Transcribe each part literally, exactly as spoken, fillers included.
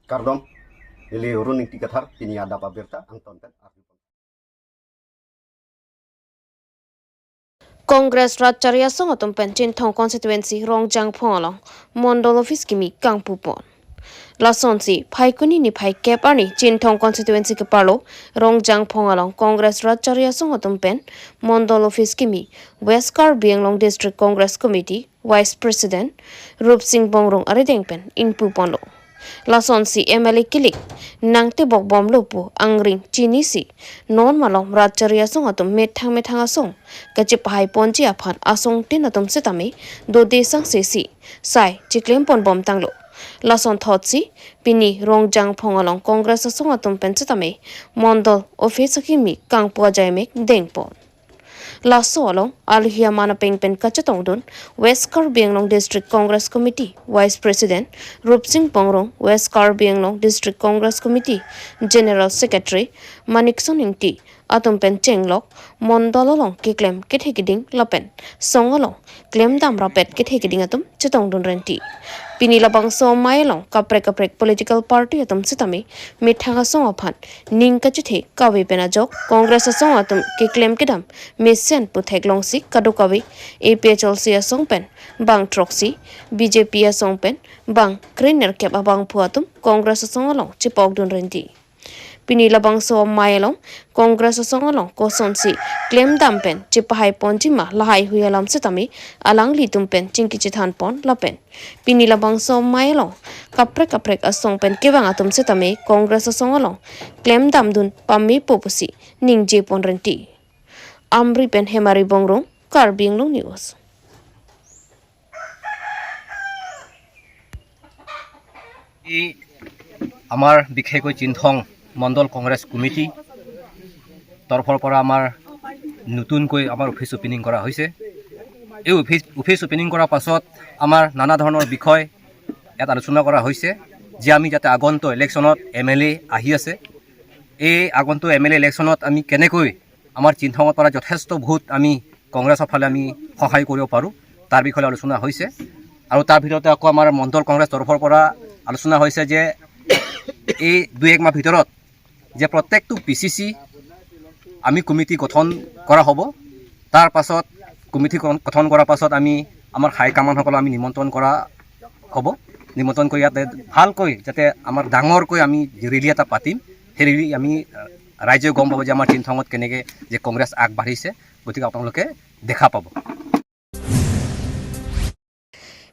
Kardom, neli Roningti Kathar, pini adap abirta angton pen arju. Congress Rat Chari Asong atum pen Chinthong constituency Rongjangphong along Mondol office kimi kangpupon. Lasonsi Phaikuni niphai kep arni Chinthong constituency keparlo Rongjangphong along Congress Rat Chari Asong atum pen Mondol office kimi West Karbi Anglong District Congress Committee Vice President Rupsing Bongrung arideng pen ingpuponlo. Lasonsi M L A kilik nangtebok bomlo pu angring chinisi non malom Rat Chari Asong atum methang methang asong kachipahaiponji aphan asongtin atum setame dode sangsesi sai chiklempon bomtanglo. Lason thotsi pini Rongjangphong along Congress asong atum pen setame Mondol office akimi kangpu ajaimek dengpon. Laso along alohi aman apeng pen kachetongdun West Karbi Anglong District Congress Committee Vice President Rupsing Bongrung, West Karbi Anglong District Congress Committee General Secretary Manikson Ingti atum pen chenglok Mondol along keklem kethe keding lapen song along klemdam rapet kethe keding atum chetongdun renti. Pini labangso amei along kaprek kaprek political party atum setame methang asong aphan ning kachethe kave pen ajok Congress asong atum keklem kedam mesen pu theklongsi kadokave A P H L C asong pen bang throksi, B J P asong pen bang krenerkep abangphu atum Congress asong along chepokdun renti. Pini labangso amei along Congress asong along kosonsi klemdam pen chepahaiponji ma lahaihui alam setame alanglitum pen chingki chethanpon lapen pini labangso amei along kaprek kaprek asong pen kevang atum setame Congress asong along klemdamdun pamepo pusi ningjepon renti. Amri pen Hemari Bongrung, Karbi Anglong News. এই আমাৰ বিশেষকৈ চিনথং মণ্ডল কংগ্ৰেছ কমিটি তৰফৰ পৰা আমাৰ নতুনকৈ আমাৰ office opening কৰা হৈছে। এই অফিচ, অফিচ অপেনিং কৰাৰ পাছত আমাৰ নানা ধৰণৰ বিষয় ইয়াত আলোচনা কৰা হৈছে যে আমি যাতে আগন্তুক ইলেকশ্যনত এম এল এ আহি আছে, এই আগন্তুক এম এল এ ইলেকশ্যনত আমি কেনেকৈ আমাৰ চিনথঙৰ পৰা যথেষ্ট ভোট আমি কংগ্ৰেছৰ ফালে আমি সহায় কৰিব পাৰোঁ, তাৰ বিষয়ে আলোচনা হৈছে। আৰু তাৰ ভিতৰতে আকৌ আমাৰ মণ্ডল কংগ্ৰেছ তৰফৰ পৰা আলোচনা হৈছে যে এই দুই এক মাহ ভিতৰত যে প্ৰত্যেকটো পি চি চি আমি কমিটি গঠন কৰা হ'ব। তাৰ পাছত কমিটি গঠন, গঠন কৰাৰ পাছত আমি আমাৰ হাই কমাণ্ডসকলক আমি নিমন্ত্ৰণ কৰা হ'ব। নিমন্ত্ৰণ কৰি ইয়াতে ভালকৈ যাতে আমাৰ ডাঙৰকৈ আমি ৰেলী এটা পাতিম, সেই ৰেলী আমি, আহ, ৰাইজে গম পাব যে আমাৰ চিনথঙত কেনেকৈ যে কংগ্ৰেছ আগবাঢ়িছে, গতিকে আপোনালোকে দেখা পাব।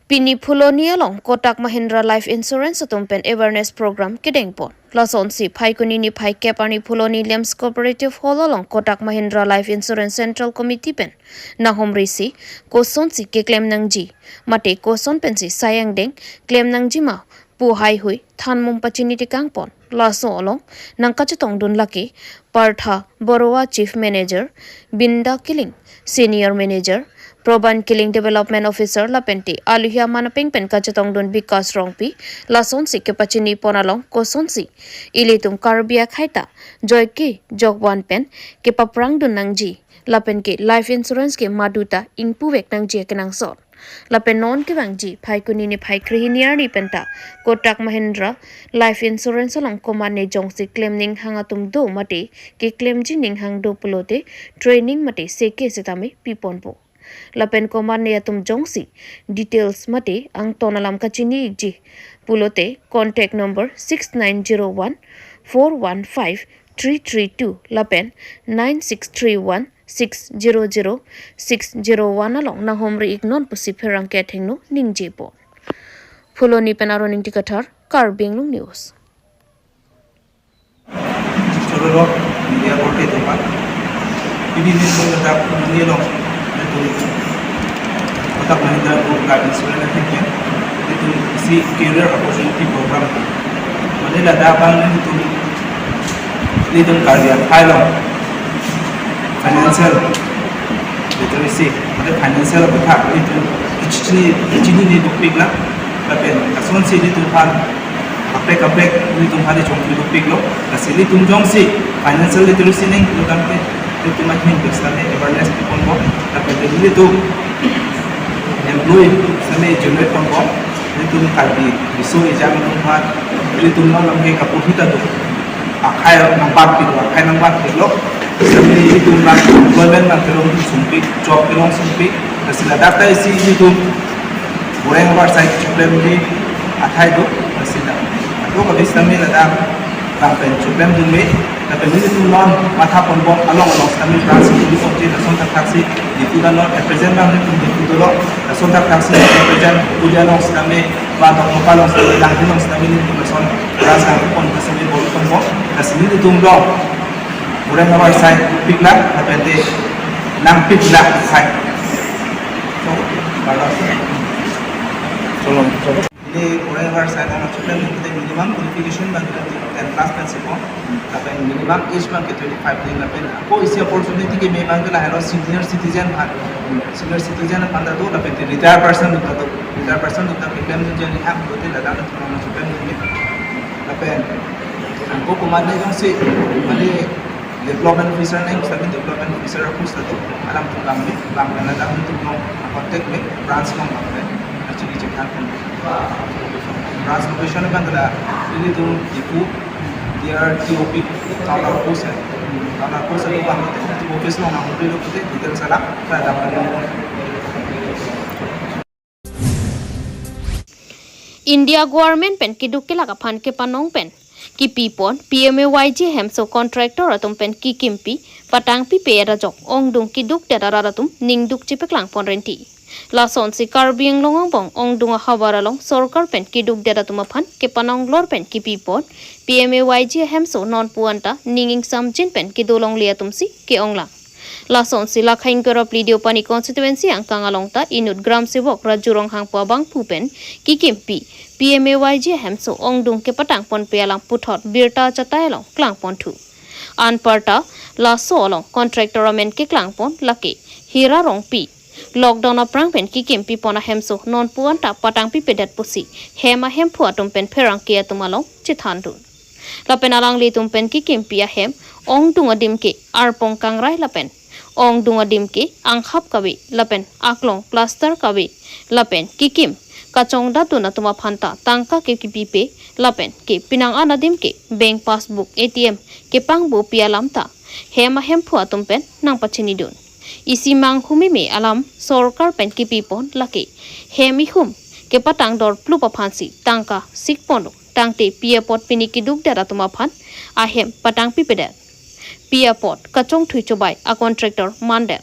Pini Phuloni along Kotak Mahindra Life Insurance atum pen awareness program kedengpon. Lasonsi Phaikuni niphai kep arni Phuloni Liams Cooperative Hall along Kotak Mahindra Life Insurance Central Committee pen nanghumrisi kosonsi keklem nangji mate koson pensi sai angdeng klem nangji ma pu haihui thanmum pachini tekangpon. Laso along nangkachetongdun lake Partha Baruah Chief Manager, Binda Killing Senior Manager, Proban Killing Development Officer lapente alohi aman apeng pen kachetongdun Bikas Rongpi, lasonsi kepachinipon along kosonsi ilitum Karbi akhei ta joike jokvan pen kepaprangdun nangji lapen ke life insurance ke maduta ingpuvek nangji akenangsot. Lapen non kevangji Phaikuni niphai krehini arni penta Kotak Mahindra Life Insurance along komatne jongsi klem ninghang atum do mate keklemji ninghang do pulote training mate seke setame piponpo. Lapen komatne atum jongsi details mate angton alam kachini ikji pulote contact number six nine zero one four one five three three two lapen nine six three one six zero zero six zero one along nanghumri iknon pusi pherangke athengno ningjepo. Phuloni pen Aron Ingti Kathar, Karbi Anglong News. Chorolo media korte dopa. Pini nelitum ladak Phuloni along nelitum Kotak Mahindra Group Life Insurance ahin ke nelitum isi career opportunity program. Mane ladak abang nelitum, nelitum Karbi akhei along financial literacy, mane financial aputhak nelitum kachini, kachinine dopik lang. Lapen lasonsi nelitum aphan kaprek kaprek nelitum aphan chongkri dopiklo. Lasi nelitum jongsi financial literacy nangji pulo tangte nelitum ahin ke sitame awareness piponbom. Lapen nelitum employee sitame generate ponbom. Nelitum Karbi riso ejang atum aphan Ilitum non lam ke kaputhit ta do. Akhai nangbat pilo, akhai nangbat pilo. Sitame ilitum lam employment lam kelong sungpik, job kelong sungpik. Lasi ladak ta isi ilitum Boreng Havar side chuklem ni akhai do. Lasi la. Ado kabi sitame ladak lam pen chuklem dun me. Lapen ilitum non matha ponbom along along sitame branch ilitum je lason thakthak si Diphu ta non represent bang ilitum Diphu dolo. Lason thakthak si represent Puja along sitame, ba Dokmoka along sitame, Langhin along sitame ilitum lason branch nangpon sitame bol ponbom. Lasi ilitum long Boreng Havar side pikla, lapen te nangpikla hai. So, balas. Cholo, cholo. Ini Boreng Havar side nangchuklem ni kita minimum qualification bang kita ten plus pen sipon. Lapen minimum age bang ke twenty-five ni lapen ako isi opportunity ke memang ke lahelo senior citizen ha. Senior citizen aphan ta do lapen te retired person ta do. Retired person ta keklem dun jani hak do te ladak nangchuklem ni. Lapen ako komat ne jongsi mane development officer ne, sitame development officer apus ta do. Alam tu bang me, bang pen ladak nangtum long contact me, branch long bang pen. Actually, check out. Branch location bang ke la, ilitum Diphu, D R T O P, Town Hall Post hai. Town Hall Post hai, bang ke office long nang hotel lo pute, details alam, ka dam. India government pen keduk kelak aphan kepanong pen kipipon P M A Y G hemso contractor atum pen kekimpi patangpipe ajok ongdung keduk det arat atum ningduk chepeklang pon renti. Lasonsi Karbi Anglong angbong ongdung ahavar along sorkar pen keduk det atum aphan kepanong lor pen kipipon P M A Y G hemso nonpu anta ning ingsamjin pen kedo longle atumsi ke-onglang. Lasonsi Lakhain Kerap Lidiophani constituency angkang along ta inut gram sevok Raju Ronghang pu abangphu pen kekimpi P M A Y G hemso ongdung kepatang ponpe alam puthot birta achatai along klang ponthu. Anparta laso along contractor amen keklang pon lake Hira Rongpi. Lockdown aphrang pen kekimpi pon ahemso nonpu anta patangpipedet pusi hem ahemphu atum pen pherangke atum along chethandun. Lapen alanglitum pen kekimpi ahem ongdung adim ke arpong kangrai lapen ongdung adim ke anghap kave lapen aklong plaster kave lapen kekim kachongdatdun atum aphan ta tangka ke kepipe lapen ke penang an adim ke bank passbook, A T M kepangbopi alam ta hem ahemphu atum pen nangpachinidun. Isi manghumeme alam sorkar pen kepipon lake hem ihum kepatang dor plup aphansi tangka sik ponlo. Tangte pi apot pini keduk det atum aphan ahem patangpipedet. Pi apot kachongthui chobai a contractor mandet.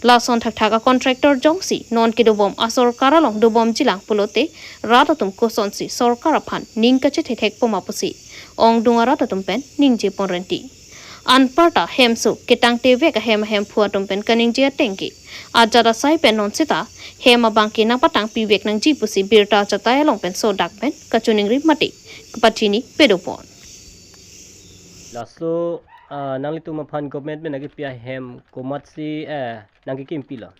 Lason thakthak a contractor jongsi non kedobom asorkar along dobomjilang pulote rat atum kosonsi sorkar aphan ning kachethethek poma pusi ongdung arat atum pen ningje pon renti. Anparta hemso ketangtevek ahem ahemphu atum pen kaningje atengke ajat asai pen non seta hem abangke nangpatangpivek nangji pusi birta achatai along pen sodak pen kachiningri mate kapachini pedopon. Laso, ah, nanglitum aphan government pen nangkepi ahem komatsi, eh, nangkekimpi lo?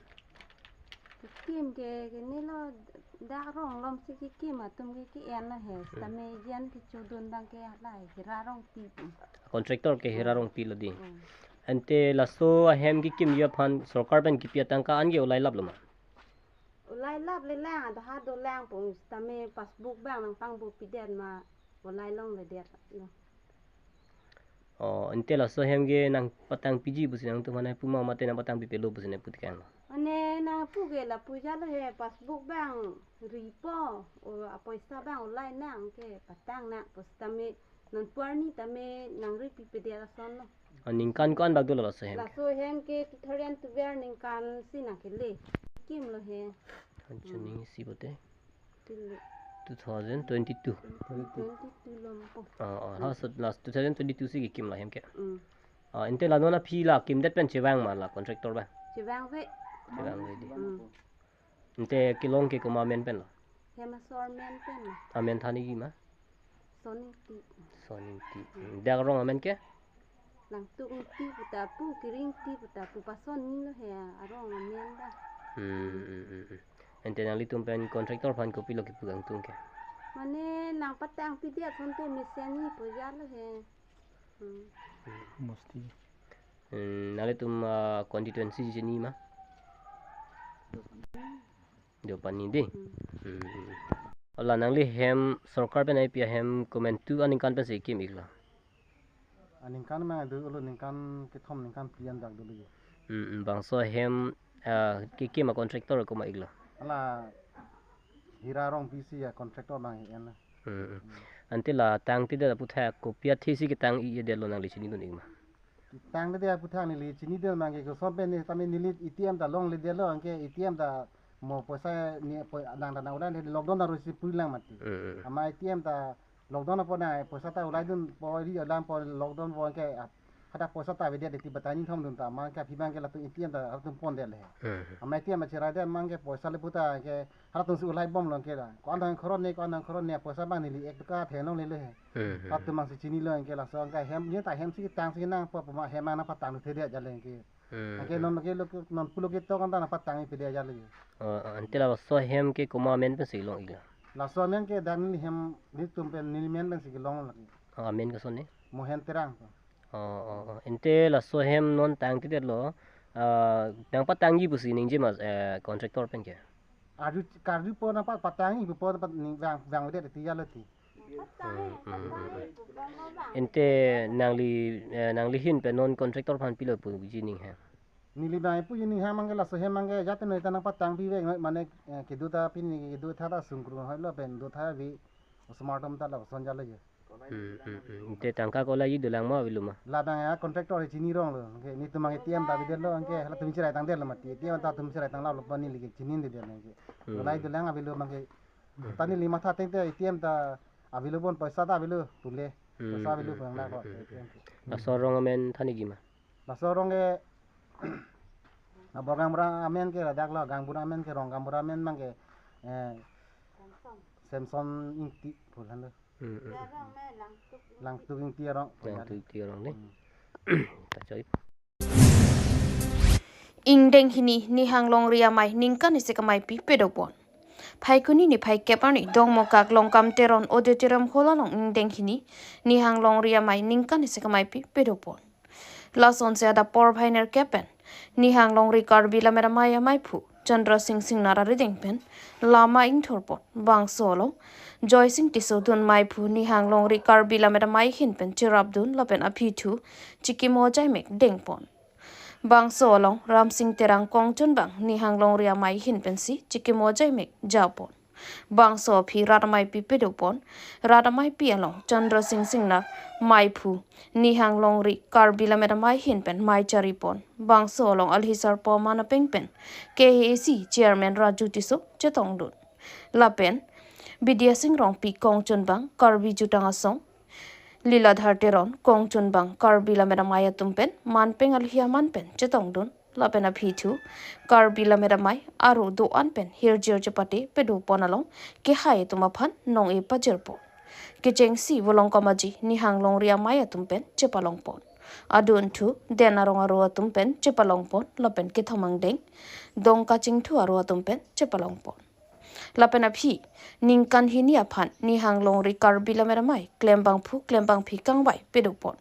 Kekim ke, ke nelo dak rong lomsi kekim atum ke ke-en lo he. Hmm. Sitame jen kechudun abangke lahai Hira Rongpi pu. Contractor ke Hira Rongpi lo di. Hmm. Ante laso ahem kekimji aphan sorkar pen kipi atangka an ke ulai laplo ma? Ulai laple lang, ado ha dolang pu, sitame passbook abang nangpangbopidet ma, ulai longledet lo. Oh, ante laso ahem ke nangpatangpiji pusi nangtum aphan nangpu ma mate nangpatangpipelo pusi nangpu tekang lo? Mane nangpu ke lapu ja lo he, passbook abang ripo, o apoisa abang ulai nang ke patang nang pu sitame nonpu arni tame nangripipedet ason lo. Ah, ningkan ko-an bak dolo laso ahem ke? Laso ahem ke two thousand twelve aningkan si nangkele. Kim lo he. Anchuni Hmm. si bote. Tilo. Two thousand twenty-two. Twenty-two lo po. Ah, ah, ha, so last two thousand twenty-two si kekim la ahem ke. Hmm. Ah, ante la non aphi la kimdet pen chevang ma la contractor abang? Chevangve. Chevangve di. Hmm. Ante kelong ke komat amen pen lo? Hem asor amen pen lo. Amen thaniji ma? Soningti. Soningti. Hmm. Dak arong amen ke? Langtuk Ingti puta pu, Kering Ingti puta pu, Pasoni lo he arong amen ta. Hmm, hmm, hmm, hmm. Ante nanglitum pen contractor aphan kopilo kipu kangtung ke? Mane nangpatangpidet asonte mesen ni pu ja lo he. Hmm. Mesti. Hmm, nanglitum, ah, constituency chini ma? Deopani di. Hmm. Hmm. Hala nangli hem sorkar pen api ahem komantu aningkan pensi kim-iklo? Aningkan mang adu ulo, ningkan kethom ningkan phli an dak dulu ye. Hmm, hmm, bangso hem, ah, kekim a-contractor komat-iklo? Hala Hira Rongpi si a-contractor mang he-en. Hmm, hmm. Ante la tangtedet aphuthak kopi athesi ketang-idetlo nangli chinidun-ik ma? Tangtedet aphuthak neli chinidun mang ke koson pen ne tame neli A T M ta longledetlo, anke A T M ta mo poisa ne po, nang ta nang ulang de lockdown ta rusi pulang mati. Hmm, hmm. Amat A T M ta lockdown apot nang poisa ta ulaidunpo, ri alam po lockdown po anke, ah, hadak poisa ta avedet ti batai nithomdun ta, mang ke aphi mang ke latum A T M ta halatum pondet le. Hmm. Amat A T M achiraidet mang ke poisa le puta ke halatum si ulaibomlo anke la. Ko-an thang khoron ne, ko-an thang khoron ne, poisa bang neli ek taka thenon lele he. Hmm, hmm. Halatum mang si chinilo anke laso anke hem, ye ta hem si tangsi nangpo puma hem nangpatangthedet ajat le anke. Hmm, anke hmm. Non ke lo ke, non pulo ketok an ta nangpatangthedet ajat le. Oh, oh, ante laso hem ke komat amen pensi long-iklo? Laso amen ke dak neli hem nelitum pen neli men pensi kelong lagi. Oh, amen koson ne? Mohen Terang. Oh, oh, oh. Ante laso hem non tangtedetlo, ah, nangpatangji pusi ningje ma, eh, contractor pen ke? Aju karju po nangpa-, patangji po pat ning vang, vangvedet ti ajat le ti. Hmm, hmm, hmm, hmm. Ante nangli, eh, nangli ahin pen non contractor aphan pilo puji ning hem? Neli bang puji ning hem mang ke laso hem mang ke jate noi ta nangpatangpi vek noi mane, eh, kedo ta pini kedo tha ta sungkrung hoi lo pen do tha vi osomar atum ta lason ajat le ye. Hmm, hmm, hmm. Ante tangka kola ji dolang ma avelo ma? La bang a-contractor chinironglo. Anke netum mang A T M ta avedetlo, anke halatum chiraitangdetlo mati. A T M ta atum chiraitang lalo pani lagi chinidedetlo anke. Hmm. Dolang dolang avelo mang ke. Hmm. Ta neli matha tengte A T M ta avelo pon poisa ta avelo pule. Hmm, poisa avelo hmm, pon na hmm, ko. Hmm, hmm. Laso arong amen thaniji ma? Laso arong ke, na Borgang Bura amen ke ladak lo, Gang Bura amen ke, Rong Gang Bura amen mang ke, eh, Samson Ingti, pulhan lo. Hmm, hmm. Langtuk Ingti arong. Langtuk Ingti arong ne. Hmm. Ta choi. Ingdeng hini Nihang Longri Amei ningkan isi kemaipi pedopon. Phaikuni niphai kep arni Dongmukak Longkam Teron Auditorium Hall along ingdeng hini Nihang Longri Amei ningkan isi kemaipi pedopon. Lasonsi adap porphai nerkep pen Nihang Longri Karbi Lammet Amei amaiphu Chandra Sing Singnar arideng pen lama ingthurpon. Bangso along Joy Sing Tisso dunmaiphu Nihang Longri Karbi Lammet Amei ahin pen cherapdun lapen aphithu chikimo jaimek dengpon. Bangso along Ramsing Terang kongchunbang Nihang Longri Amei ahin pensi chikimo jaimek japon. Bangso aphi rat ameipi pedopon. Rat ameipi along Chandra Sing Singnar maiphu Nihang Longri Karbi Lammet Amei ahin pen mei charipon. Bangso along alhi sarpo aman apeng pen K A A C Chairman Raju Tisso chetongdun. Lapen Bidya Sing Rongpi kongchunbang Karbi Jutang Asong, Liladhar Teron kongchunbang Karbi Lammet Amei atum pen manpeng alhi aman pen chetongdun. Lapen aphithu Karbi Lammet Amei aro do-an pen hirjir chepate pedopon along kehai atum aphan nong-e pajirpo. Kechengsi volong komaji Nihang Longri Amei atum pen chepalongpon. Adunthu den arong aro atum pen chepalongpon lapen kethom angdeng Dongka Chingthu aro atum pen chepalongpon. Lapen aphi ningkan hini aphan Nihang Longri Karbi Lammet Amei klembangphu klembangphi kangvai pedopon.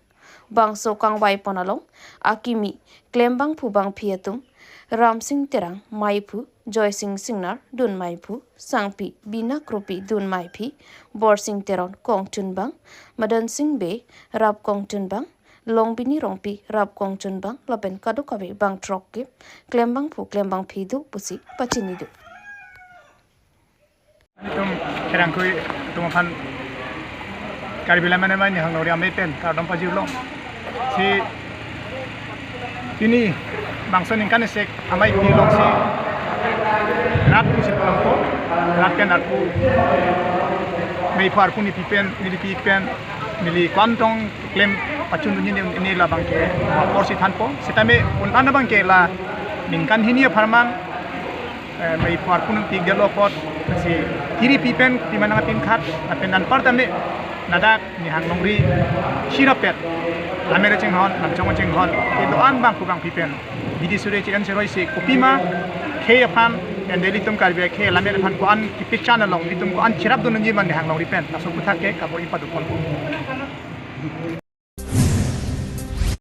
Bangso kangvaipon along akimi klembangphu bangphi atum Ramsing Terang maiphu, Joy Sing Singnar dunmaiphu, Sangpi Bina Kropi dunmaiphi, Borsing Teron kongchunbang, Madan Sing Bey rap kongchunbang, Longbini Rongpi rap kongchunbang lapen kadokave bang throk ke klembangphu klembangphi do pusi pachinidun. Itum kerangkui itum aphan Karbi Lammet Amei Nihang Longri Amei pen kardom pajirlong. Si pini bangso ningkan isek ameipi alongsi rat pusi palangpo, rat pen arpu, meiphu arpu nipi pen, nelipi pen, neli ko-an tong klem pachun dunji ne, ne labang ke apor si thanpo. Sitame un-an abang ke la ningkan hini apharman, eh, meiphu arpu nangpidetlo apot si tiripi pen pi manang atin khat, lapen anpar tame ladak Nihang Longri sirapet lammet chinghon, lamchong chinghon kedo-an bangphu bangphi pen bidi suri chi-en seroisi kopima khei aphan, ende ilitum Karbi akhei alammet aphan ko-an kipechan along ilitum ko-an cherapdun nangji ma Nihang Longri pen, laso aphuthak ke kabor-i padopon.